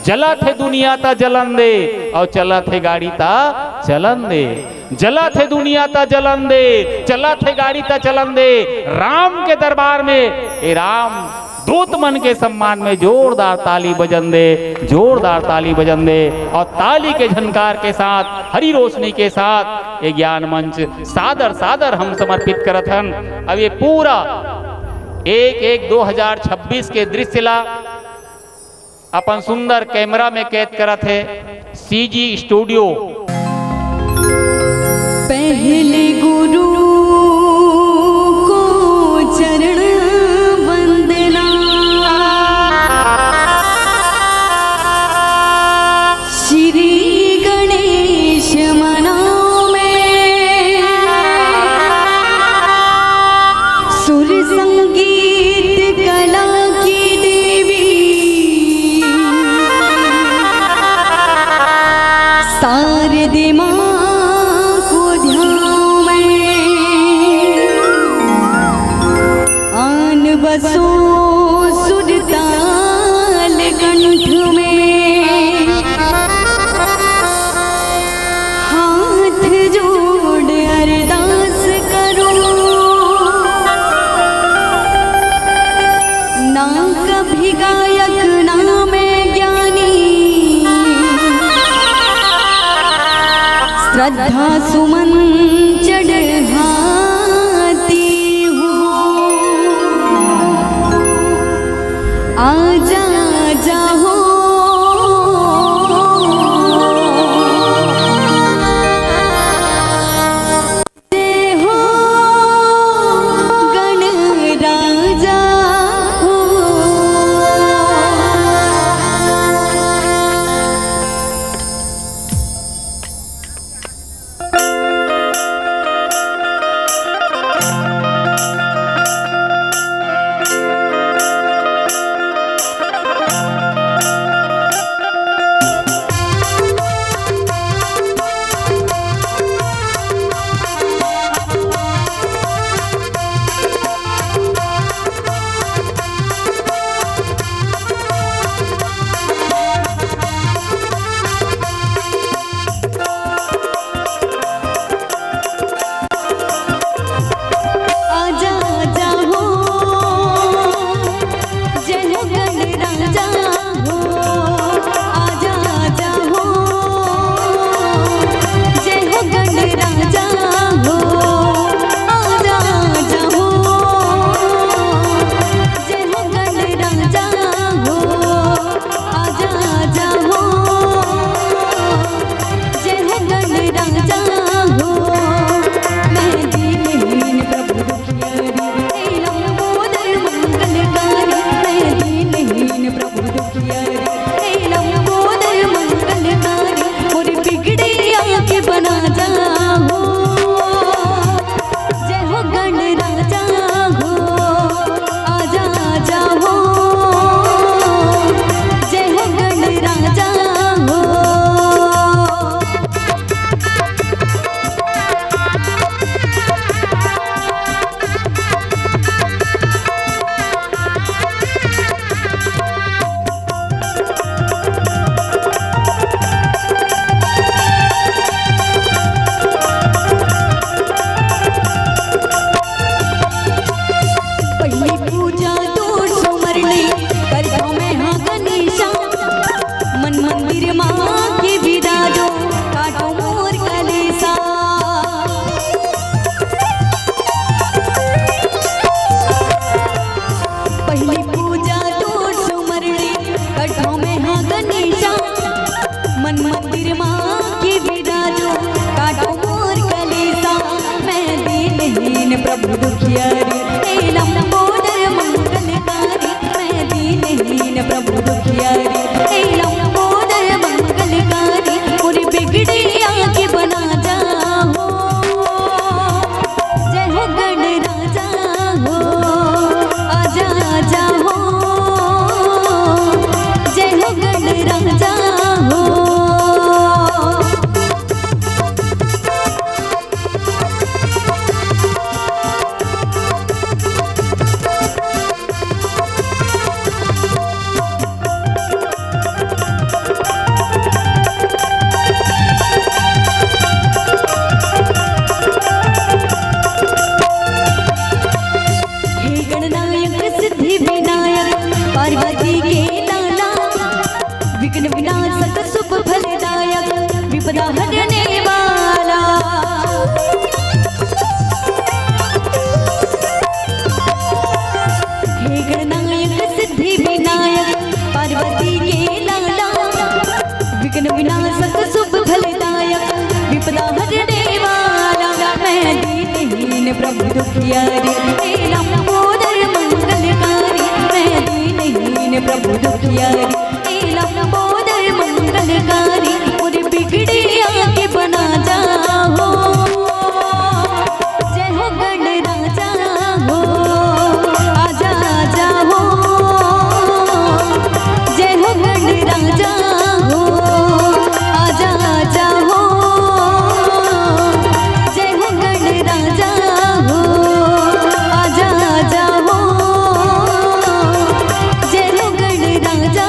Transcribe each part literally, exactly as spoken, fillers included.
जलत हे दुनिया त जलन दे, अउ चलत हे गाड़ी त चलन दे। जलत हे दुनिया त जलन दे, चलत हे गाड़ी त चलन दे। राम के दरबार में ए राम दूत मन के सम्मान में जोरदार ताली बजन दे, जोरदार ताली बजन दे। अउ ताली के झनकार के साथ, हरी रोशनी के साथ ए ज्ञान मंच सादर सादर हम समर्पित करत हन। अब ए पूरा एक एक दो हजार छब्बीस के दृश्य ला अपन सुंदर कैमरा में कैद करत हे सीजी स्टूडियो। पहले गुरु को चरण वंदना, श्री गणेश मनाओ मैं, सुर संगीत कला की देवी, शारदे माँ को ध्याऊं मैं। आन बसो सुर ताल कंठ में, हाथ जोड़ अरदास करूं। ना कभी गायक ना मैं ज्ञानी, श्रद्धा सुमन चढ़ाती हूँ। आजा, आजा हो। जय हो गण राजा हो। आजा, आजा हो, जय हो गण राजा हो। आजा, आजा हो, जय हो गण राजा हो। आजा, आजा हो, जय हो गण राजा हो। आजा, आजा हो, जय हो गण राजा हो। मैं दीनहीन प्रभु दुखिया रे, हे लंबोदर मंगलकारी। मैं दीनहीन प्रभु दुखिया रे, हे लंबोदर मंगलकारी। मोर बिगड़े आके बना जा हो। जय हो गण राजा हो, आजा, आजा हो। जय हो गण राजा हो। पहली पूजा तोर सुमरनी, करथों मैं हाँ गणेशा। मन मंदिर माँ के बिराजो, काटो मोर कलेसा। पहली पूजा तोर सुमरनी, करथों मैं हाँ गणेशा। मन मंदिर माँ के बिराजो, काटो मोर कलेसा। मैं दीनहीन प्रभु दुखिया रे, हे लंबोदर मंगलकारी। मैं दीनहीन प्रभु दुखिया रे, हे लंबोदर मंगलकारी। मोर बिगड़े आके बना जा हो। जय हो गण राजा हो, आजा, आजा हो। जय हो गण राजा हो। विघ्न विनाशक शुभ फलदायक विपदा हरने वाला। मैं दीनहीन प्रभु दुखियारी, हे लंबोदर मंगलकारी। मैं दीनहीन प्रभु दुखियारी, हे लंबोदर मंगलकारी। मोर बिगड़े आके बना जा हो, जय हो गण राजा हो, आजा आजा हो, जय हो गण राजा हो, आजा आजा हो, जय हो गण राजा हो, आजा आजा हो, जय हो गण राजा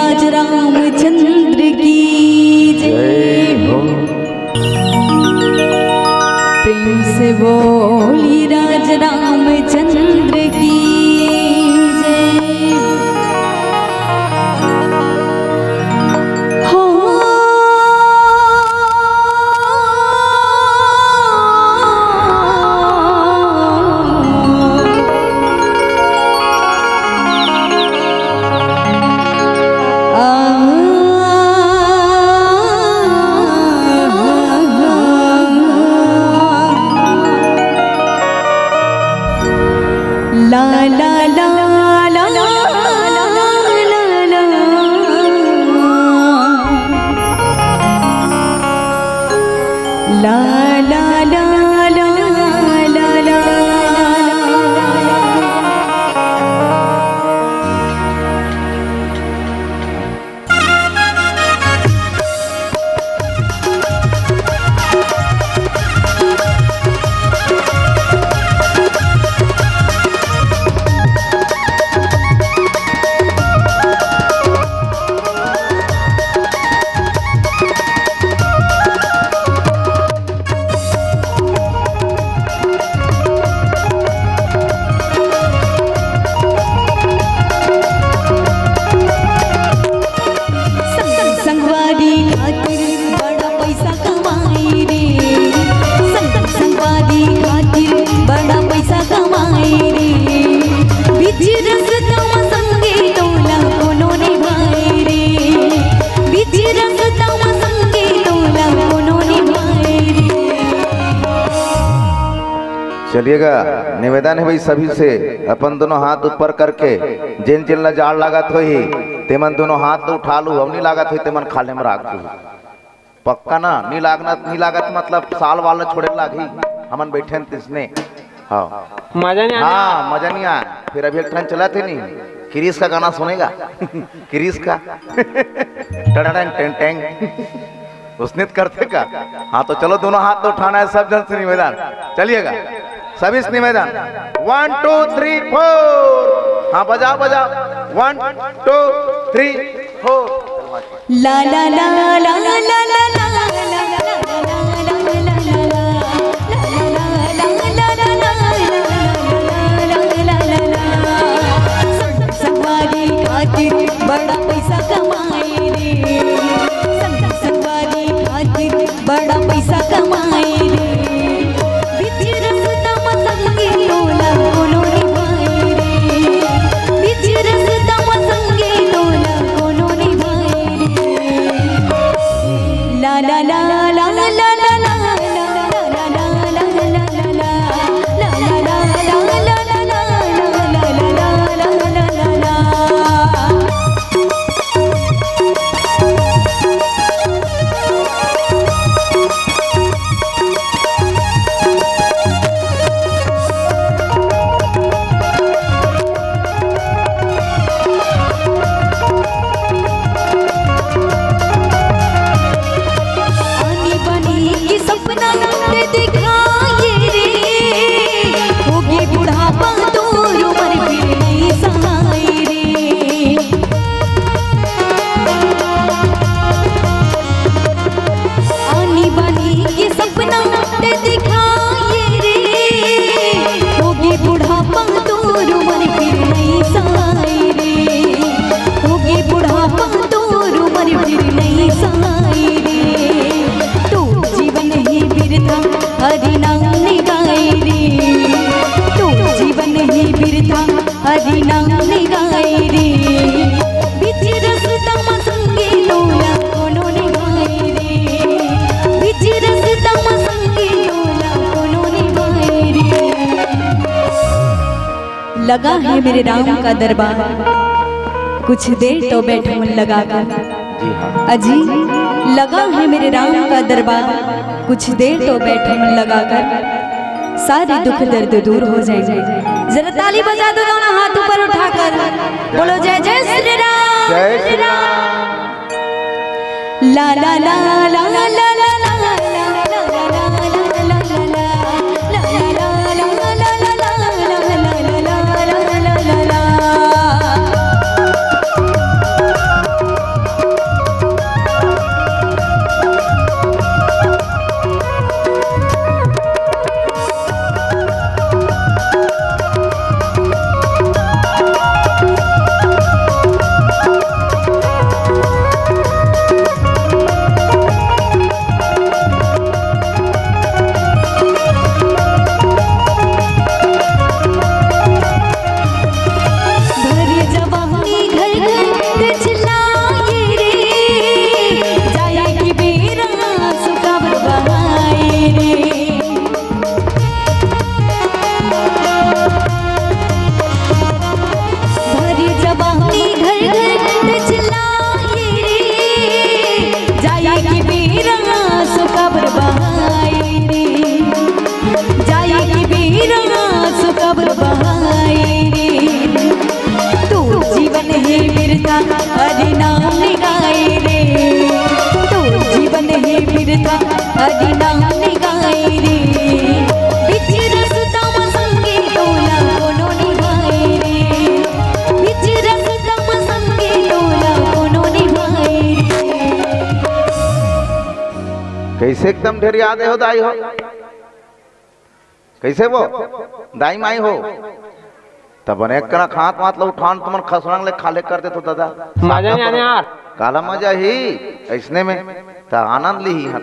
राज रामचंद्र की जय। जय हो। प्रेम से बोली राज रामचंद्र की जय। हो। ला ला ला ला ला ला ला। ला ला ला ला ला ला। संग संगवारी खातिर बड़ा पैसा कमाई रे। संग संगवारी खातिर बड़ा पैसा कमाई रे। बीच रस्ता म संगी तोला कोनो निभाई रे। बीच रस्ता म संगी तोला कोनो निभाई रे। चलिएगा, निवेदन है भाई सभी से, अपन दोनों हाथ ऊपर करके, जेन जेन ला जाड़ लागत होही, तेमन दोनों हाथ तो उठा लू, अउ नी लागत होही, तेमन खाल्हे म राख दू। पक्का ना? नी लागना, नी लागत मतलब साल वाला छोड़े लागही, हमन बैठे न तिसने। हाँ। मजा नहीं आने हाँ, वाला। मजा नहीं आए। फिर अभी एक ठन चलत हे नी, क्रिस का गाना सुनेगा? क्रिस का। टडडंग टेंग टेंग। उसने तो करते का। हाँ, तो चलो, दोनों हाथ तो उठाना है, सब जन से निवेदन। चलिएगा, सभी से निवेदन। One, two, three, four। हाँ, बजाओ, बजाओ। One, two, three, four। ला ला ला ला ला ला ला। संगवारी खातिर बड़ा पैसा कमाई रे। संग संगवारी खातिर बड़ा पैसा कमाई रे। बीच रस्ता म संगी तोला कोनो निभाई रे। बीच रस्ता म संगी तोला कोनो निभाई रे। ला ला ला ला ला ला ला। आनी बानी के सपना ते दिखाए रे, होगे बुढ़ापा तोर उमर फिर नइ सहाय रे। आनी बानी के सपना ते दिखाए रे, होगे बुढ़ापा तोर उमर फिर नइ सहाय रे, होगे बुढ़ापा तोर उमर फिर नइ सहाय रे। तो जीवन ही बिरथा हरि नाम निगाय रे, तो जीवन ही बिरथा हरि नाम निगाय रे। बीच रस्ता म संगी तोला कोनो निभाय रे, बीच रस्ता म संगी तोला कोनो निभाय रे। लगा है मेरे राम का दरबार, कुछ देर तो बैठ मन लगाकर। जी हाँ। अजी, लगा है मेरे राम का दरबार, कुछ देर तो बैठ मन लगाकर, सारे दुख दर्द दूर हो जाएंगे। जरा ताली बजा दो दोनों हाथ ऊपर उठाकर, बोलो जय जय श्री राम। जय श्री राम। ला ला ला ला ला ला। एकदम ढेर याद हे हो दाई हो। कइसे वो? दाई माई हो। तब बने एक कना हाथ वाथ ल उठान, तुमन खसड़ंग ले खाले कर देथो दादा। मजा नहीं आने यार। काला मजा ही अइसने में। त आनंद लीही इहाँ।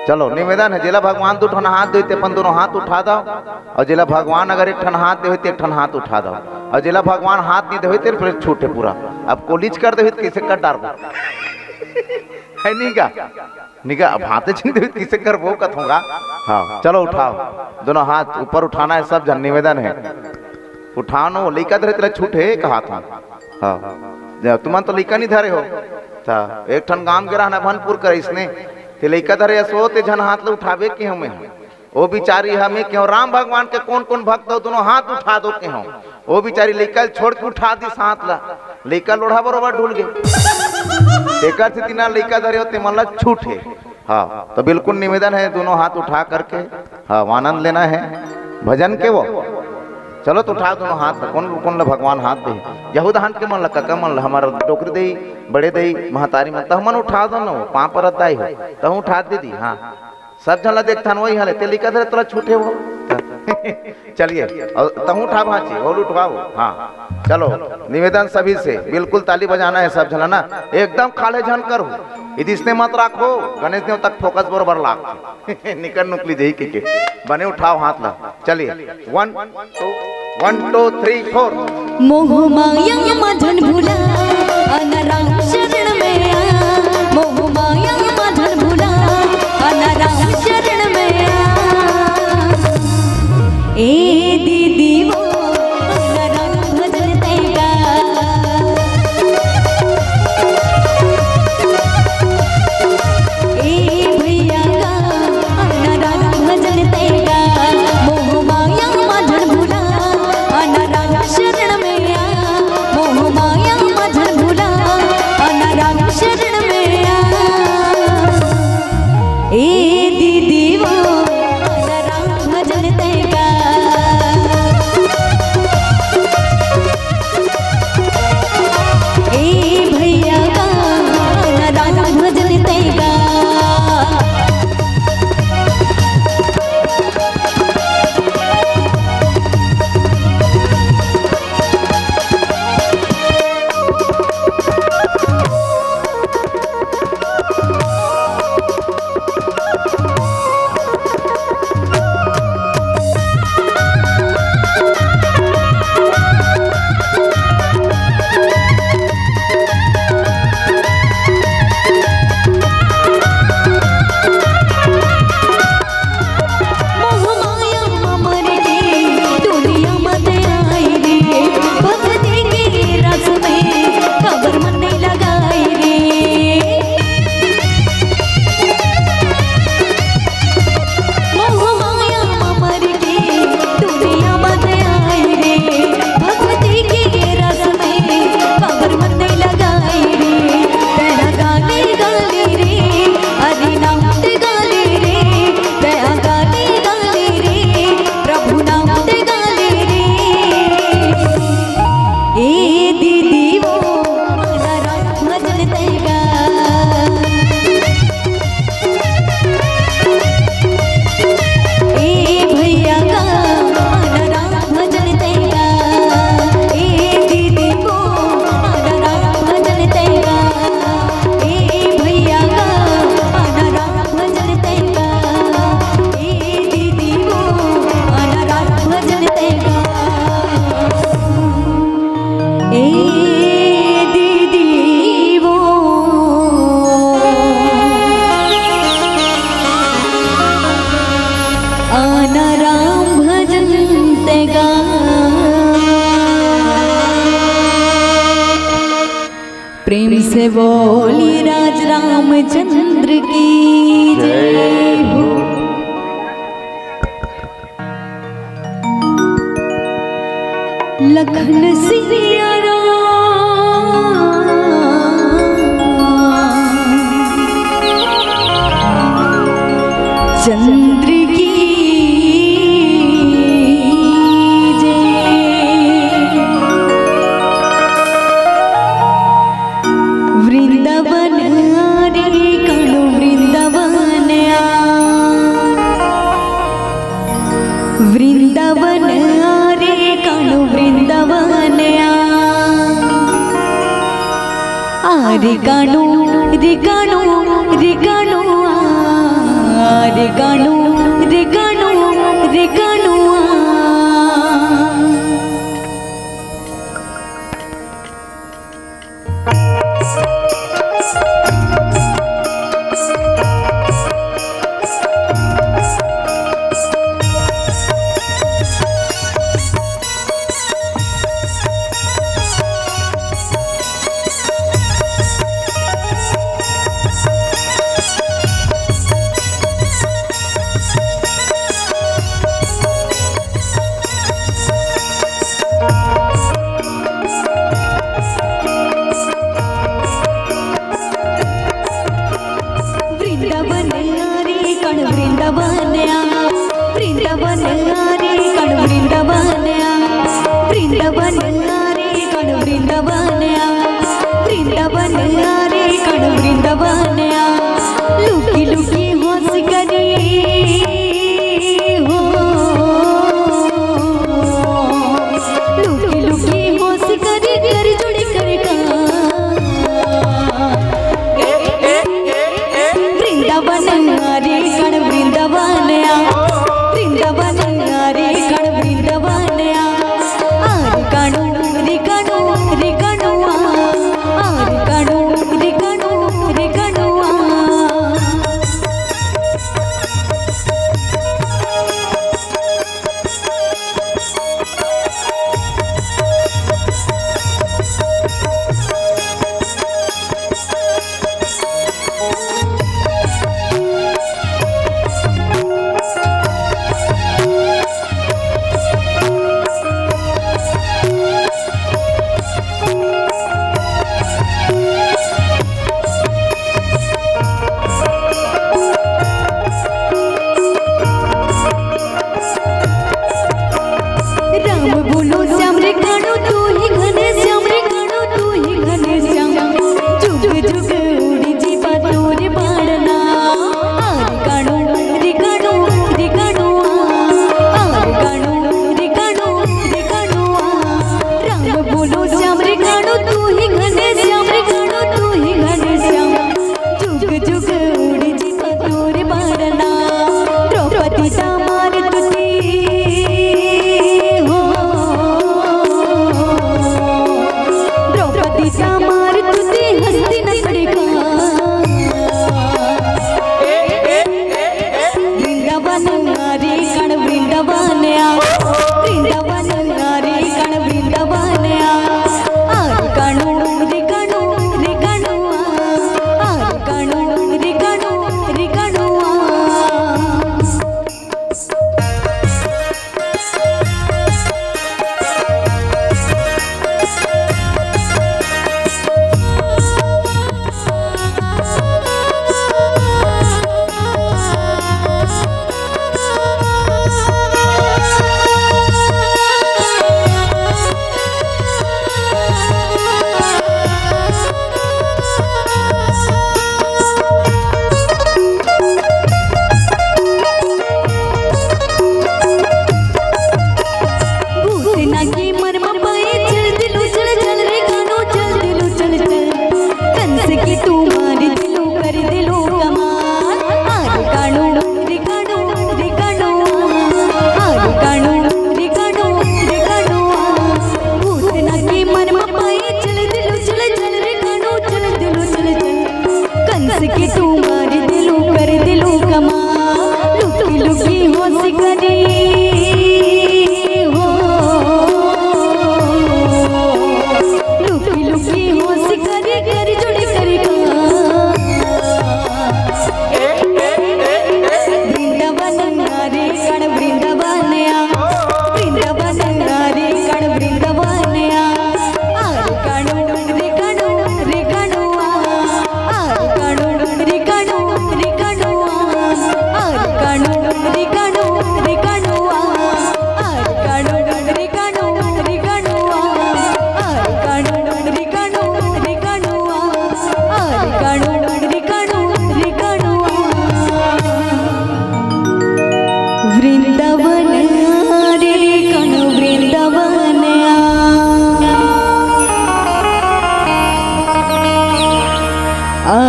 चलो, निवेदन हे, जेला भगवान दू ठन हाथ दे होही, ते अपन दूनों हाथ उठा दव। अउ जेला भगवान अगर एक ठन हाथ दे होही, ते एक ठन हाथ उठा दव। अउ जेला भगवान हाथ नइ दे होही, ते फेर छूट हे पूरा। अब कोलिच कर दे होही, त कइसे कर डारबो? हे नहीं का? नहीं का? अब हाथे झन दे होही, त कइसे करबो कथों गा? हाँ, चलो उठाव। दूनों हाथ ऊपर उठाना हे, सब झन निवेदन हे। उठाव न, लइका धरे तेला छूट हे, कहाथों। हाँ। जब तुमन तो लइका नइ धरे हो, त एक ठन गांव गे रहन अभनपुर कर अइसने, ते लइका धरे अस हो, ते झन हाथ ल उठाबे केहेंव मैं। ओ बिचारी ह, मैं केहेंव राम भगवान के कोन कोन भक्त हो, दूनों हाथ उठा दो केहेंव। ओ बिचारी लइका ल छोड़ के उठा दिस हाथ ल, लइका लोढ़ा बरोबर ढुल गे। एकर सेती ना लइका धरे हो, ते मन ल छूट हे। हाँ, त बिल्कुल निवेदन हे, दूनों हाथ उठा करके, हाँ, आनंद लेना हे भजन के वो। चलो, त उठा दूनों हाथ, कोन कोन ल भगवान हाथ दे। यहूदा हंट के मन ल, कका मन ल, हमर डोकरी दई, बड़े दई, महतारी मन, तहमन उठा दो न, वो पाँव परत दाई हो, तहूँ उठा दे दी। हाँ, सब झन ल देखथन, वही हाल हे, ते लइका धरे तोला छूट हे वो। चलिए, अउ तहूँ उठा भांची, ओल उठवाओ। हाँ, चलो, निवेदन सभी से, बिल्कुल ताली बजाना हे सब झन ल ना, एकदम खाले झन करहू, इदिसने मत राखो, गणेश देवता के फोकस बरोबर लागथे। निकल नुकली जही के, के। बने उठाव हाथ ला, चलिए, one two, one two three four. मोह माया मा झन भुला, आना राम शरण में आ। मोह माया मा झन भुला, आना राम शरण में आ। ए दीदी वो, आना राम भजन तैं गा। ए भैया गा, आना राम भजन तैं गा। मोह माया मा झन भुला, आना राम शरण में आ। मोह माया मा झन भुला, आना राम शरण में आ। ए दीदी वो, आना राम भजन तैं गा। ए भैया गा, आना राम भजन तैं गा। मोह माया मा मर के दुनिया मा तैं आए रे, भक्ति के रस में काबर मन नहीं लगाए रे। मोह माया मा मर के दुनिया मा तैं आए रे, भक्ति के रस में काबर मन नहीं लगाए रे। तेरा गाने गाले रे, हरि नाम ते गाले रे, तेरा गाने गाले रे, प्रभु नाम ते गाले रे। ए दीदी वो, आना राम भजन तैं गा। ए भैया गा, आना राम भजन तैं गा। ए दीदी वो, आना राम भजन तैं गा। ए भैया गा, आना राम भजन तैं गा। ए दीदी वो, आना राम भजन तैं गा। ए दीदी वो, आना राम भजन तैं गा। प्रेम से बोली राज रामचंद्र की जय हो। लखन सिया राम, चंद्र की जय। वृंदावन आ रे कालू, वृंदावन आ। रे कानू, रे कानू, रे कानू आ, रे कानू, रे कानू, रे कानू आ। वृंदावन आ रे कण वृंदावन आ, वृंदावन आ रे कण वृंदावन आ, वृंदावन आ रे कण वृंदावन आ, वृंदावन आ रे कण वृंदावन आ। लुकी लुकी होश करी हो, लुकी लुकी होश करी कर जुड़ कर का। वृंदावन आ रे कण वृंदावन आ, वृंदावन आ रे कण वृंदावन आ। आ रे कानू, रे कानू, रे कानू आ, आ रे कानू, रे कानू, रे कानू आ। राम बोलो श्याम रे कानू, तू ही घनश्याम रे कानू, तू ही घनश्याम। जुग जुग उड़ी जीवा तोर बाणना। आ रे कानू, रे कानू, रे कानू आ। आ रे कानू, रे कानू, रे कानू आ। राम बोलो श्याम रे कानू, तू ही घनश्याम रे कानू, तू ही घनश्याम। जुग जुग उड़ी जीवा तोर बाणना। द्रौपदी ता मार तुती हो, द्रौपदी ता मार तुती हस्तिनापुर का। वृंदावन आ रे कण वृंदावन आ, वृंदावन आ रे कण वृंदावन आ। आ रे कण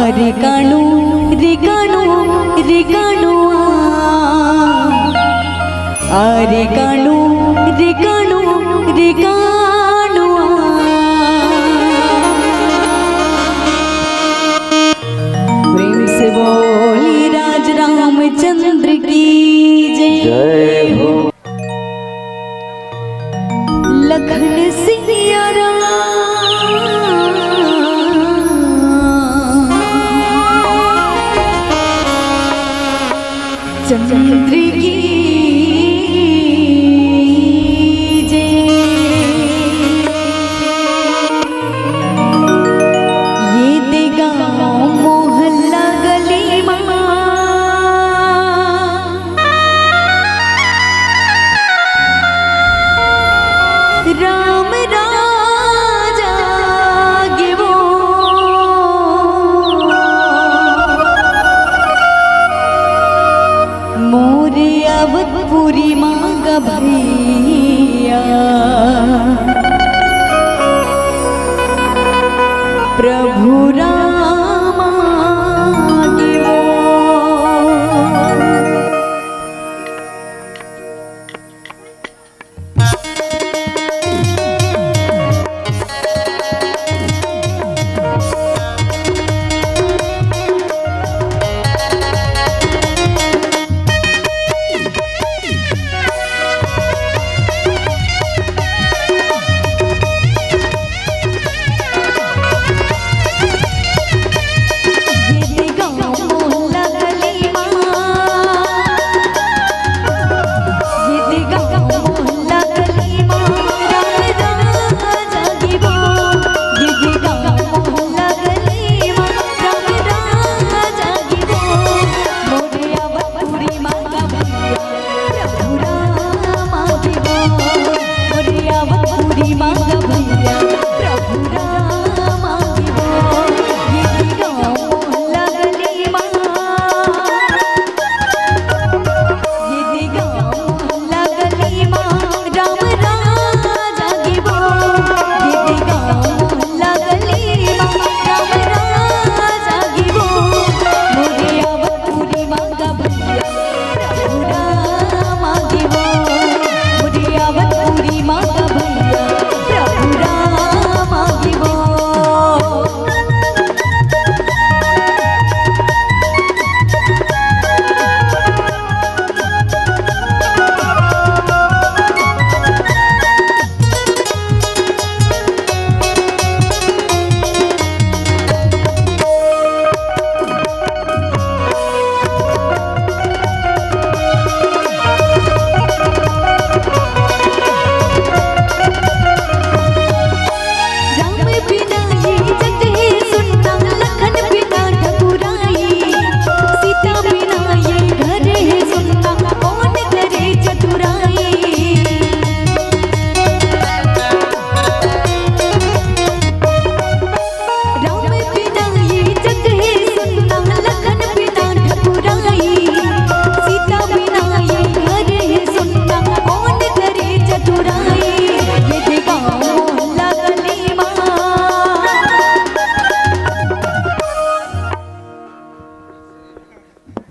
रे कानू, रे कानू, रे कानू, आ। आ रे कानू, रे कानू, रे कानू, आ। प्रेम से बोली राज रामचंद्र की जय। जय हो। लखन सिया राम चंद्र की जय। ये दे गाँव मोहल्ला गली मा राम राजा गे वो। मोरे अवधपुरी माँ गा भैया प्रभु राम गे वो।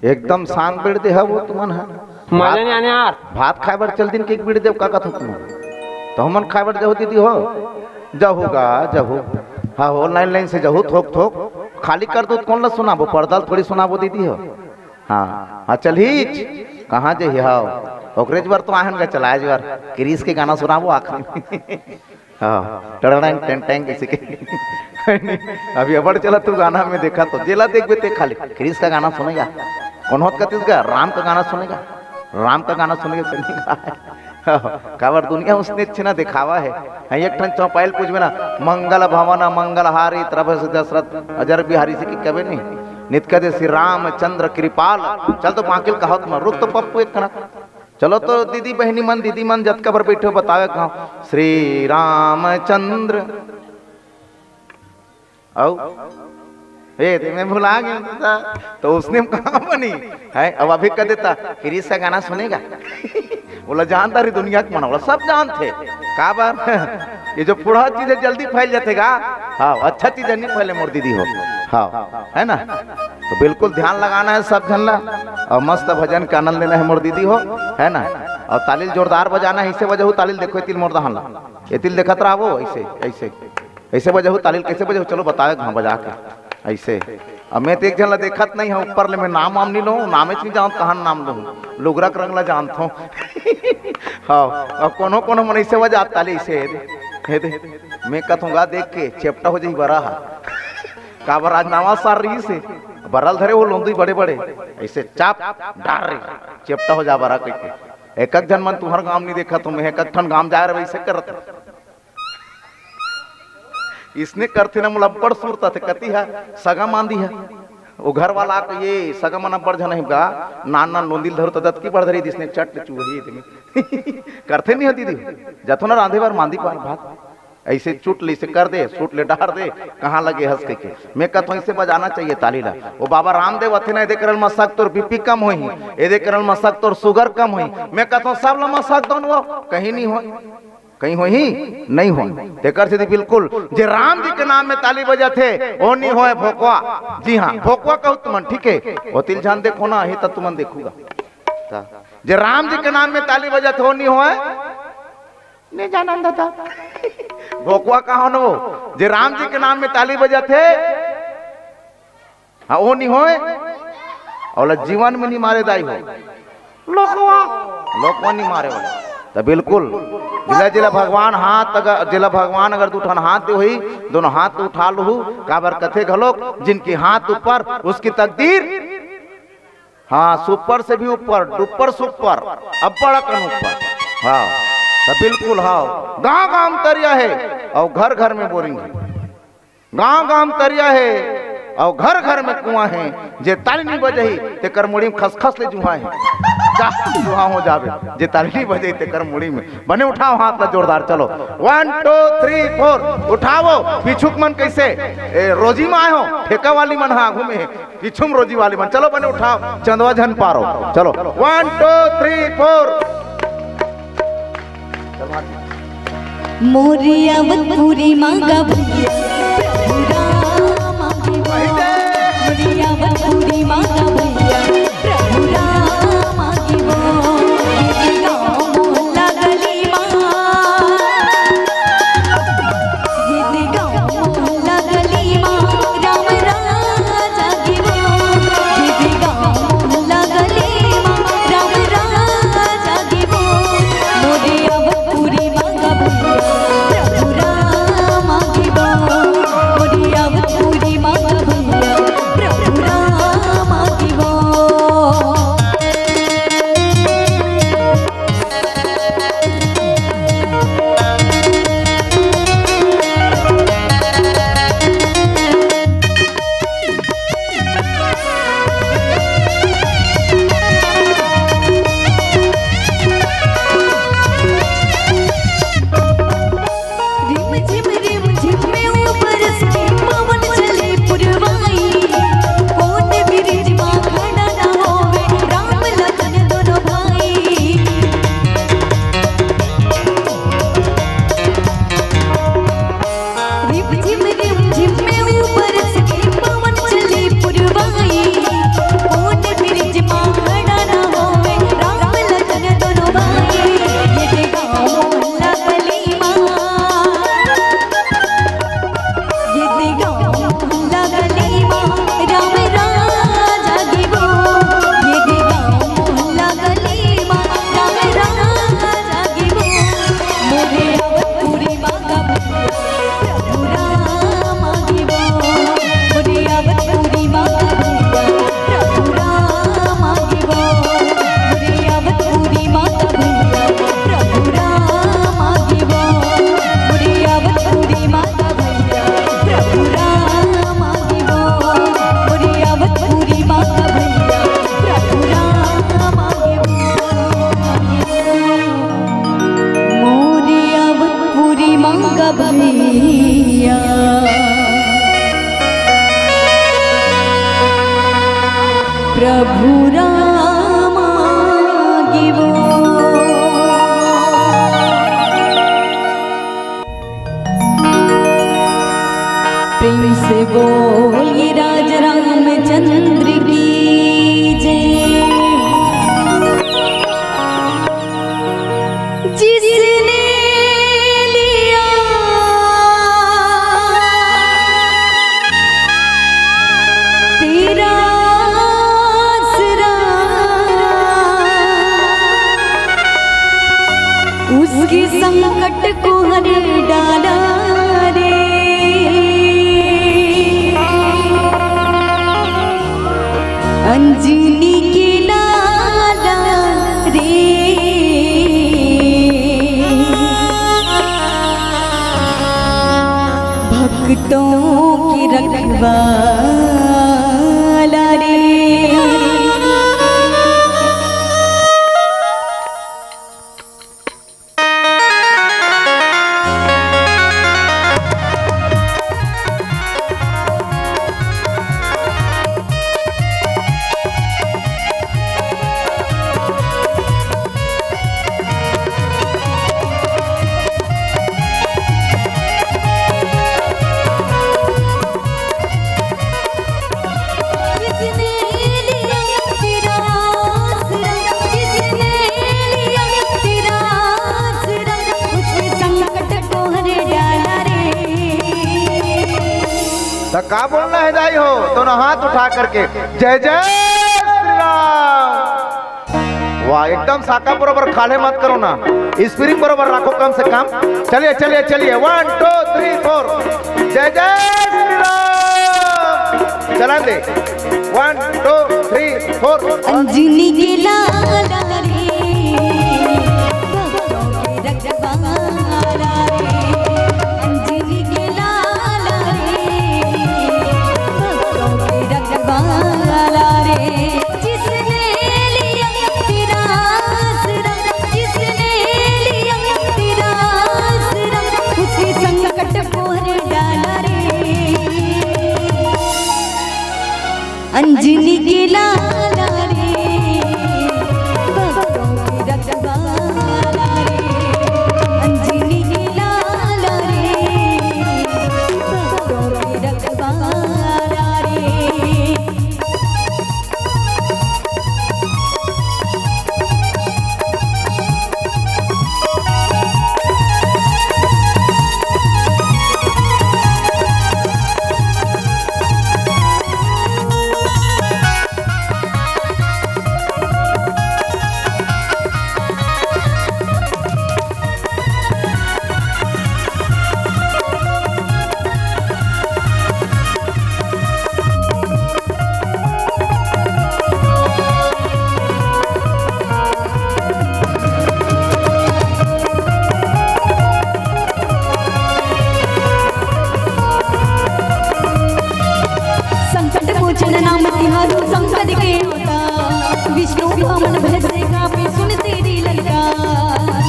एकदम शांत बैठ दे हा वो तुमन हा। मजा नहीं आने यार। भात खाए बर चल दिन के एक बीड़ी देव का कथो तुम। तो हमन खाए बर जहू दीदी हो। जहू गा, जहू। हाँ, हो लाइन लाइन से जहू थोक थोक। खाली कर दो कौन ला सुनाबो, पर्दा ल थोड़ी सुनाबो दीदी हो। हाँ, हाँ चल ही। कहाँ जे ही हाव। ओकरे बर तो आहन का चलाए बर। किरीस के गाना सुनाबो आखिरी में। हाँ, टड़ड़ैंग टैंग टैंग किसी के। अभी अबड़ चला तू गाना में देखा तो जेला देखबे ते खाली कृष्ण का गाना सुनेगा, कौन होत कतिस का राम का गाना सुनेगा, राम का गाना सुनेगा कहीं का। हाँ, काबर दुनिया उसने अच्छे ना दिखावा है। हाँ, एक ठन चौपाइल पूछबे ना, मंगल भवन मंगल हारी त्रभ दशरथ अजर बिहारी से कि कबे नहीं। नित कदे श्री रामचंद्र कृपाल। चल तो बाकिल कहत म रुक तो पप्पू एक कना। चलो तो दीदी बहिनी मन, दीदी मन जतका बर बैठे हो बतावे कहो श्री रामचंद्र। अउ ए ते मैं भुला गया था, तो उसने कहा बनी है। अब अभी कह देता कृष्ण का गाना सुनेगा। बोला जानता रही दुनिया के मन, बोला सब जानते। का बार ये जो पुढ़ा चीज है जल्दी फैल जाते गा। हाँ, अच्छा चीज है नहीं फैले मोर दीदी हो। हाँ, है ना? तो बिल्कुल ध्यान लगाना है सब झन ला, अउ मस्त भजन के आनंद लेना है मोर दीदी हो, है ना? अउ ताली ल जोरदार बजाना है, अइसे बजाहू ताली ल, देखो एती ल मोर डहन ला, एती ल देखत रहबो, अइसे, अइसे, अइसे बजाहू ताली ल, कइसे बजाहू, चलो बतावे, हाँ, बजा के, अइसे। अब मैं तो एक झन ला देखत नइ हँव, ऊपर ले मैं नाम वाम नइ लूँ, नामेच नइ जानत, कहाँ नाम लूँ, लुगरा के रंग ला जानत हँव। हाँ, अब कोनो कोनो मन अइसे बजात ताली अइसे, हे दे, हे दे, मैं कथों गा देख के चेपटा हो जाही बरा हा। काबर आज नवा साल रहिस हे, बरा ल धरे हो लोंदी बड़े बड़े, अइसे चाप डार रे, चेपटा हो जा बरा कहिके। एक एक झन मन तुँहर गाँव नइ देखत हँव, मैं एक एक ठन गाँव जाए रहे अइसे करत। इसने करथे ना, मोला अब्बड़ सुरता थे, कती हा सगा मांदी हा। ओ घर वाला के ये सगा मन अब्बड़ झन हे गा, नान नान लोंदी ल धरो त दतकी बड़ धरी दिसने चट ले चुही दे। करथे नइ हो दीदी, जाथो ना रांधे बर मांदी पार भात। अइसे चुट ले अइसे कर दे, सूट ले डार दे, कहाँ लगे हस कहिके। मैं कथों अइसे बजाना चाहिए ताली ला। ओ बाबा रामदेव अथे ना, एदे करल मसक तोर बीपी कम होही, एदे करल मसक तोर सुगर कम होही। मैं कथों सब ला मसक दो न वो, कहीं नइ होय। कहीं होही? नइ होय। तेकर सेती बिल्कुल जे राम जी के नाम में ताली बजाथे, ओ नइ होय भोकवा। जी हाँ, भोकवा कहू तुमन, ठीक हे? ओती ल झन देखो ना, अही त तुमन देखहू गा। त जे राम जी के नाम में ताली बजाथे, ओ नइ होय। नइ जानन दादा। भोकवा कहा होन वो, जे राम जी के नाम में ताली बजाथे, हाँ, ओ नइ होय, ओला जीवन में नइ मारे दाई हो। लोकवा, लोकवा नइ मारे वाला। त बिल्कुल, जिला जिला भगवान हाथ अगर, जिला भगवान अगर दू ठन हाथ दे होही, दोनों हाथ उठा लूहू, काबर कथे घलोक, जिनके हाथ ऊपर उसकी तकदीर, हाँ, सुपर से भी ऊपर, डुपर सुपर, अब्बड़ अकन ऊपर। हाँ, त बिल्कुल हाँ, गांव गांव तरिया हे, अउ घर घर में बोरिंग हे। गांव गांव तरिया हे, अउ घर घर में कुआं हे। जे ताली नइ बजही, तेकर मुड़ी में खसखस ले जुहा हे। जा, जुहा हो जाबे। जे ताली नइ बजही, तेकर मुड़ी में। बने उठाओ हाथ ला जोरदार, चलो। One, two, three, four। उठाओ, पीछू के मन कइसे? ए, रोजी म आए हो, ठेका वाली मन हा घूमे हे। पीछू म रोजी वाली मन, चलो बने उठाओ, चंदवा झन पारो। चलो, one, two, three, four। मोरी अवधपुरी मांगा भैया, प्रभु राम आगे वो। मोरी अवधपुरी मांगा भैया, प्रभु राम आगे वो। ये गाँव मोहल्ला गली माँ, ये गाँव मोहल्ला गली माँ, राम राज आगे वो। ये गाँव मोहल्ला गली माँ, राम राज आगे वो। मोरे अवधपुरी मांगा भैया, प्रभु राम आगे वो। मोरे अवधपुरी मांगा भैया, प्रभु राम आगे वो। रिम झिम रिम झिम में वो बरस के पवन चले पुरवाई। कोन बिरिज मा खड़ा ना होवे राम लखन दोनों भाई। रिम झिम रिम झिम में वो बरस के पवन चले पुरवाई। कोन बिरिज मा खड़ा ना होवे राम लखन दोनों भाई। ये गाँव मोहल्ला गली माँ, ये गाँव मोहल्ला गली माँ, राम राज आगे वो। ये गाँव मोहल्ला गली माँ, राम राज आगे वो। मोरे अवधपुरी माँ का भैया, प्रभु राम आगे वो। मोरे अवधपुरी माँ का भैया, प्रभु राम आगे वो। मोरे अवधपुरी माँ का भैया, प्रभु राम आगे वो। मोरे अवधपुरी माँ का भैया, प्रभु राम आगे वो। मोरे अवधपुरी माँ का भैया, प्रभु राम आगे वो। मोरे अवधपुरी माँ का भैया, प्रभु राम आगे वो। प्रेम से बोलिए राज रामचंद्र की जय। जिसने लिया तेरा आसरा, उसके संकट को हर डाला रे। अंजनी के लाला रे, भक्तों के रखवाला रे। त का बोलना हे दाई हो, दोनों हाथ उठा करके, जय जय श्री राम। वाह, एकदम साका बरोबर खाले मत करो ना, स्प्रिंग बरोबर राखो कम से कम। चलिए, चलिए, चलिए, वन, टू, थ्री, फोर। जय जय श्री राम। चला दे, वन, टू, थ्री, फोर। अंजनी के लाला रे, भक्तों के रखवाला रे। अंजनी के लाला रे, भक्तों के रखवाला रे। जिसने लिया तेरा आसरा, जिसने लिया तेरा आसरा, उसके संकट को हर डाला रे। अंजनी के लाला रे, भक्तों के रखवाला रे। अंजनी के लाला रे, भक्तों के रखवाला रे। संकट मोचन नाम तिहारो, शंकर के होता, विष्णु वामन भय से कांपे सुन तेरी ललकार।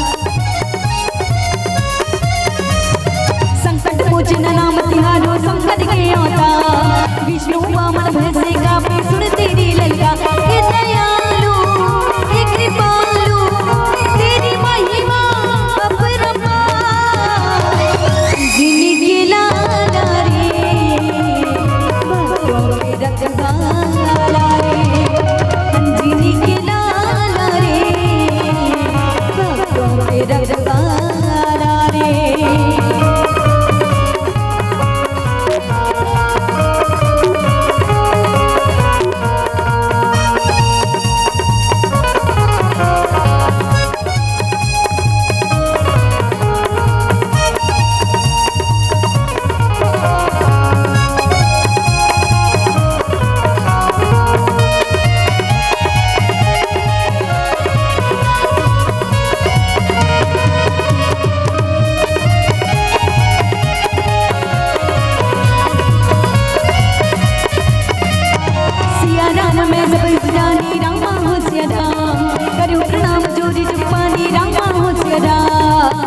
संकट मोचन नाम तिहारो, शंकर के होता, विष्णु वामन भय से कांपे सुन तेरी ललकार। हे दयालु, हे कृपालु, तेरी महिमा अपरंपार। जिनके लाला रे, भक्तों के रखवाला रे, अंजनी के लाला रे, भक्तों के रखवाला रे। सिया राम मैं सब जानी, रामा हो सिया राम, करूँ प्रणाम जोरी जुग पानी, रामा हो सिया राम।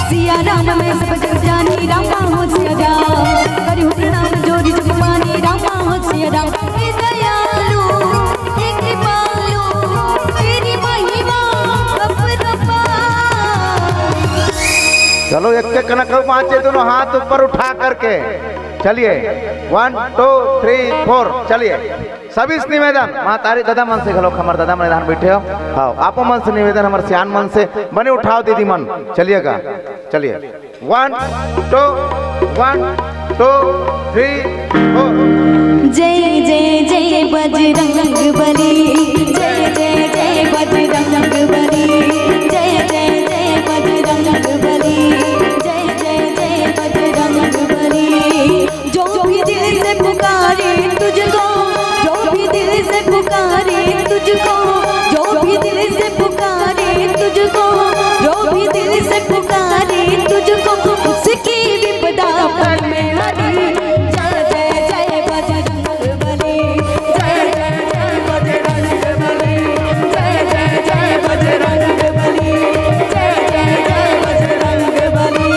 सिया राम मैं सब जग जानी, रामा हो सिया राम, करूँ प्रणाम जोरी जुग पानी, रामा हो सिया राम। हे दयालु, हे कृपालु, तेरी महिमा अपरंपार। चलो, एक एक कना कहूँ, पाँच छह दोनों हाथ ऊपर उठा करके चलिए। One, two, three, four, चलिए। सभी से निवेदन, महतारी दादा मन से घलो, हमर दादा मन इधर बैठे हो, हाँ, आपो मन से निवेदन, हमर सियान मन से, बने उठाओ दीदी मन, चलिएगा, चलिए। One, two, one, two, three, four। जय जय जय बजरंग बली, जय जय जय बजरंग बली, जय जय जय बजरंग बली, जय जय जय बजरंग बली। जो भी दिल से पुकारे तुझको, जो भी दिल से पुकारे तुझको, जो भी दिल से पुकारे तुझको, जो भी दिल से पुकारे तुझको, उसकी विपदा पल में हरी। जय जय जय बजरंग बली, जय जय जय बजरंग बली, जय जय जय बजरंग बली, जय जय जय बजरंग बली।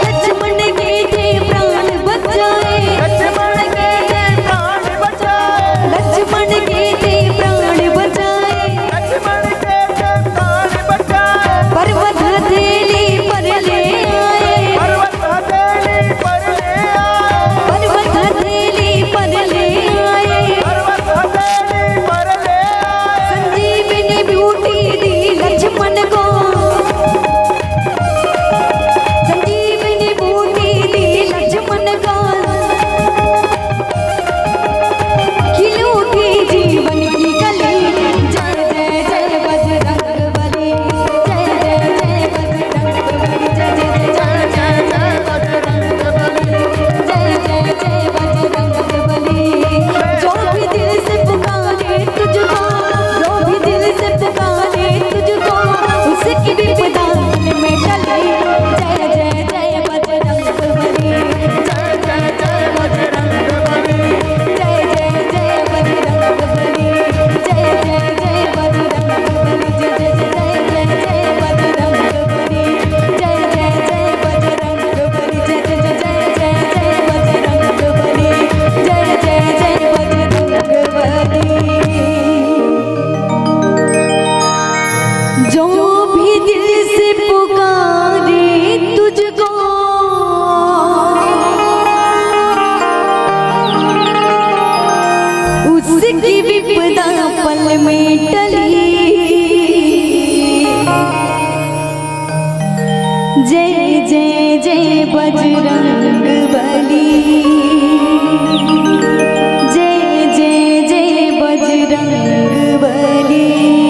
लक्ष्मण के दे प्राण बचाए, लक्ष्मण के दे प्राण बचाए, लक्ष्मण के दे प्राण बचाए, लक्ष्मण के दे प्राण बचाए। पर्वत हथेली पर ले आए, पर्वत हथेली पर ले आए, पर्वत हथेली पर ले आए, पर्वत हथेली पर ले आए। संजीवनी बूटी दी लक्ष्मण को, संजीवनी बूटी दी लक्ष्मण को, खिल उठी जीवन की कली। जय जय जय बजरंग बली, जय जय जय बजरंग बली, जय जय जय बजरंग बली, जय जय जय बजरंग बली। जो भी दिल से पुकारे तुझको, जो भी दिल से पुकारे तुझको, उसकी विपदा में टली। जय जय जय बजरंग बली, जय जय जय बजरंग बली, जय जय जय बजरंग बली, जय जय जय बजरंग बली, जय जय जय बजरंग बली, जय जय जय बजरंग बली, जय जय जय बजरंग बली, जय जय जय बजरंग बली। जो भी दिल से पुकारे तुझको, उसकी विपदा पल में टली। जय जय जय बजरंग बली, जय जय जय बजरंग बली।